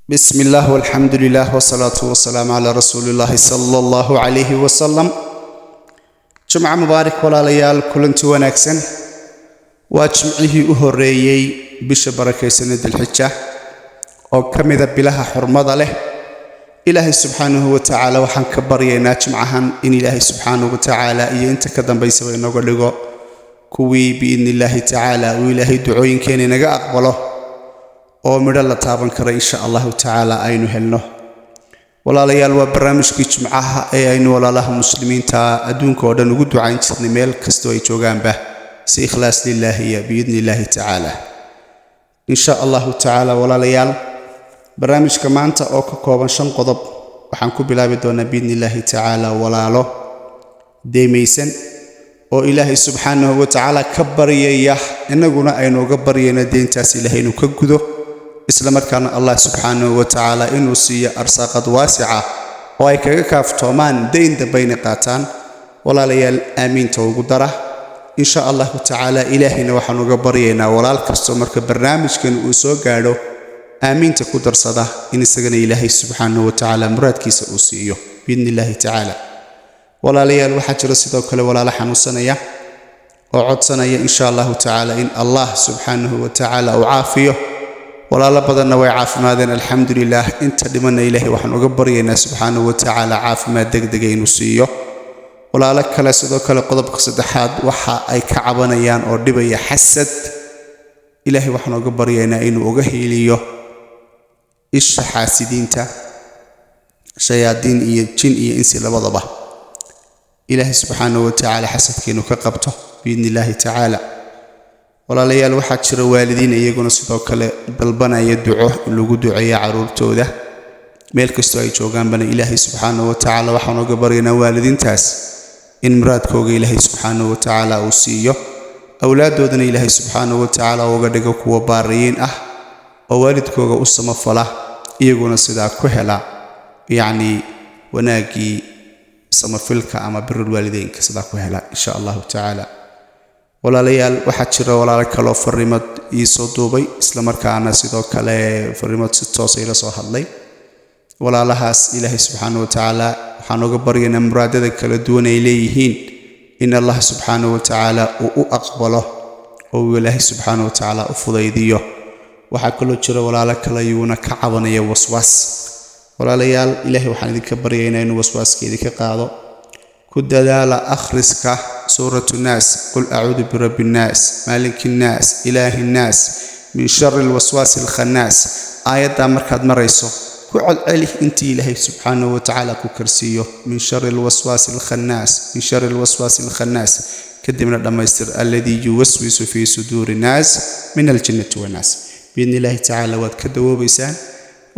بسم الله والحمد لله والصلاة والسلام على رسول الله صلى الله عليه وسلم. Jumca mubaarak, walaalayaal, kulanti wanaagsan. Waa jimcihii u horreeyey bisha barakaysanee Dilxija oo ka mida bilaha xurmada leh. Ilaahay subxaanahu wa tacaala waxaan ka baryaynaa jimcahan in Ilaahay subxaanahu wa tacaala iyo inta ka dambaysaba inooga dhigo kuwii biidni illaahi tacaala uu Ilaahay ducooyinkeena inaga aqbalo oo midho la taaban kara insha Allahu tacaala aynu helno. Walaalayaal, waa barnaamijkii jimcaha ee aynu walaalaha muslimiinta adduunka oo dhan ugu ducayn jirnay meel kastoo ay joogaanba si ikhlaas lilaahiya biidni illaahi tacaala insha Allahu tacaala. Walaalayaal, barnaamijka maanta oo ka kooban shan qodob waxaan ku bilaabi doonaa biidni illaahi tacaala walaalo deemaysan oo Ilaahay subxaanahu wa tacaala ka baryaya, innaguna aynu uga baryayno deyntaas Ilaahay inuu ka gudo, isla markaana Allah subxaanahu wa tacaala inuu siiyo arsaaqad waasica oo ay kaga kaaftoomaan deyn dambayna qaataan. Walaalayaal, aamiinta ugu dara insha Allahu tacaala. Ilaahayna waxaan uga baryaynaa walaal kastoo marka barnaamijkan uu soo gaadho aamiinta ku darsada in isagana Ilaahay subxaanahu wa tacaala muraadkiisa uu siiyo biidni illaahi tacaala. Walaalayaal, waxaa jira sidoo kale walaalo xanuunsanaya oo codsanaya insha Allahu tacaala in Allah subxaanahu wa tacaala uu caafiyo. Walaalo badanna way caafimaadeen, alxamdu lilah. Inta dhimanna Ilaahay waxaan uga baryaynaa subxaanahu wa tacaala caafimaad degdega inuu siiyo. Walaalo kale sidoo kale, qodobka saddexaad, waxa ay ka cabanayaan oo dhibaya xasad. Ilaahay waxaan uga baryaynaa inuu uga hiiliyo isha xaasidiinta, shayaadiin iyo jin iyo insi labadaba. Ilaahay subxaanahu wa tacaala xasadkeenu ka qabto biidni illaahi tacaala. Walaalayaal, waxaa jira waalidiin iyaguna sidoo kale dalbanaya duco in lagu duceeyo carruurtooda meel kastoo ay joogaanbana. Ilaahay subxaanahu wa tacaala waxaan uga baryaynaa waalidiintaas in muraadkooga Ilaahay subxaanahu wa tacaala uu siiyo, awlaaddoodana Ilaahay subxaanahu wa tacaala uga dhigo kuwa baariyiin ah oo waalidkooga u samafala, iyaguna sidaa ku hela yacni wanaaggii samafilka ama birul waalideynka sidaa ku hela insha Allahu tacaala. Walaalayaal, waxaa jira walaalo kaloo fariimad iisoo duubay, isla markaana sidoo kale fariimad si toosa ila soo hadlay. Walaalahaas Ilaahay subxaanahu wa tacaala waxaan uga baryaynaa muraadada kala duwan ay leeyihiin in Allah subxaanahu wa tacaala uu u aqbalo oo uu Ilaahay subxaanahu wa tacaala u fudaydiyo. Waxaa kaloo jira walaalo kale iyaguna ka cabanaya waswaas. Walaalayaal, Ilaahay waxaan idinka baryaynaa inuu waswaaska idinka qaado. Ku dadaala akhriska suuratu Naas: qul acuudu birabbi nnaas, maaliki nnaas, ilaahi nnaas, min shari alwaswaasi alkhannaas. Aayaddaa markaad marayso ku celceli intii Ilaahay subxaanahu wa tacaala ku karsiiyo: min shari alwaswaasi alkhannaas, min shari alwaswaasi alkhannaas. Kadibna dhammaystir: alladii yuwaswisu fii suduuri nnaas min aljinnati wannaas. Biidni illaahi tacaala waad ka dawoobaysaan.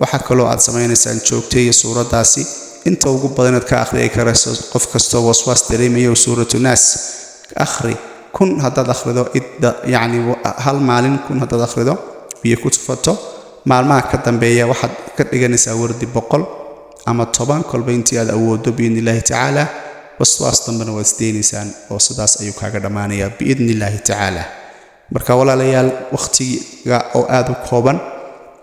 Waxaa kaloo aad samaynaysaan joogteeya suuraddaasi inta ugu badanaad ka akhriyi karayso. Qof kastoo waswaas dareemaya suuratu Naas akhri. 1000 haddaad akhrido idda, yacni hal maalin 1000 haddaad akhrido, biyo ku tufato, maalmaha ka dambeeya waxaad ka dhiganaysaa wardi 100 ama 10, kolba intii aad awooddo. Biidni illaahi tacaala waswaas dambena waad isdeynaysaan oo sidaas ayuu kaaga dhammaanayaa biidni illaahi tacaala. Marka walaalayaal, wakhtiga oo aad u kooban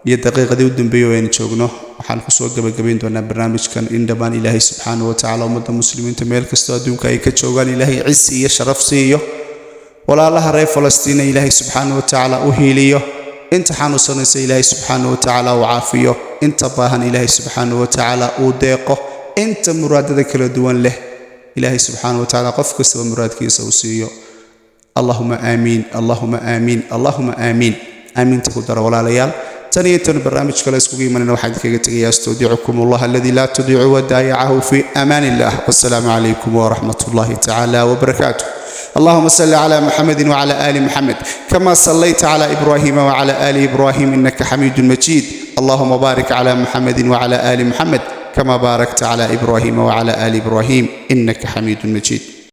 iyo daqiiqadii u dambeeyey oo aynu joogno, waxaan kusoo gabagabayn doonaa barnaamijkan in dhammaan Ilaahay subxaanahu wa tacaala ummadda muslimiinta meel kastoo adduunka ay ka joogaan Ilaahay cisi iyo sharaf siiyo. Walaalaha reer Falastiina Ilaahay subxaanahu wa tacaala u hiiliyo. Inta xanuunsanaysa Ilaahay subxaanahu wa tacaala uu caafiyo. Inta baahan Ilaahay subxaanahu wa tacaala uu deeqo. Inta muraadada kala duwan leh Ilaahay subxaanahu wa tacaala qof kastaba muraadkiisa uu siiyo. Allahuma aamiin, allahuma aamiin, allahuma aamiin. Aamiinta ku dara, walaalayaal. Tan iyo tan barnaamij kale iskugu imanayna, waxaan idinkaga tegayaa astawdicukum Allah alladii laa tudiicu wadaa'icahu, fi amaan illah. Wassalaamu calaykum waraxmat ullahi tacaala wabarakaatuh. اللهم صل على محمد وعلى آل محمد كما صليت على إبراهيم وعلى آل إبراهيم إنك حميد مجيد. اللهم بارك على محمد وعلى آل محمد كما باركت على إبراهيم وعلى آل إبراهيم إنك حميد مجيد.